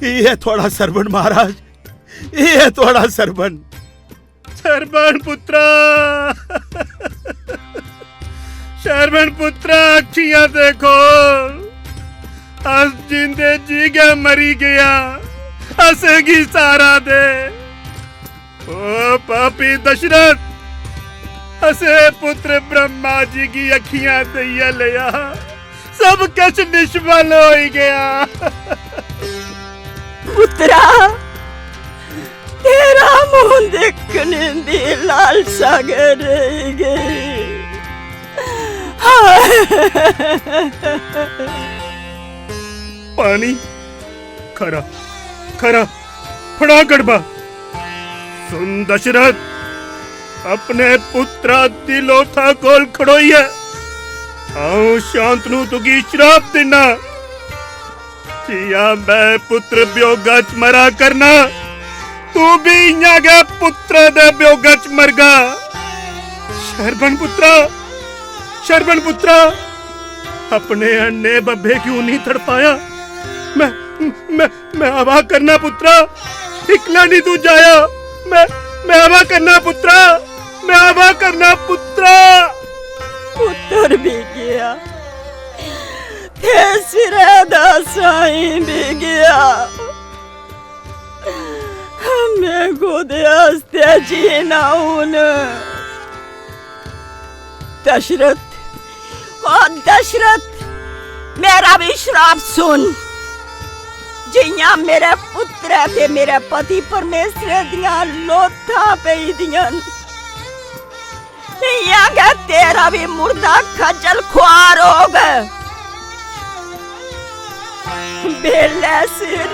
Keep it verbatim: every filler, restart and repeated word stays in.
एह् ऐ थुआढ़ा सरबन महाराज, एह् ऐ थुआढ़ा सरबन। सरबन पुत्रा, सरबन पुत्रा, अक्खियां ते खोल। अस जींदे जी गै मरी गेआ, असेंगी सारा दे। ओ पापी दशरथ, असें पुत्र ब्रह्मा जी गी अक्खियां देइयै लेआ, सब किश निष्फल होई गेआ। पुत्रा, तेरा मूंह दिक्खने दी लालसा गै रेही गेई। हाय। पानी, खरा, खरा, फड़ा कड़बा। सुन दशरथ, अपने पुत्रा दी लोथा कोल खड़ोइयै अ'ऊं शांतनु तुगी श्राप दिन्ना। जि'यां मैं पुत्र वियोगा च मरा करना, तू भी इ'यां गै पुत्रै दे वियोगा च मरगा। शरबन पुत्रा, शरबन पुत्रा, अपने अन्ने बब्बे क्यों नहीं तड़पाया? मैं, मैं, मैं आवा करना पुत्रा, इकला नहीं तू जाया। मैं, मैं आवा करना पुत्रा, मैं आवा करना पुत्रा। पुत्तर भी गया, ते सिरै दा साईं भी गया। मैं कोह्दे आस्तै जीना हून? दशरथ, ओ दशरथ, मेरा भी श्राप सुन। जियां मेरे पुत्रै ते मेरे पति परमेश्वरै दियां लोथां पेई दियां न, इयां गै तेरा भी मुर्दा खज्जल खुआर होग। बेल्लै सिर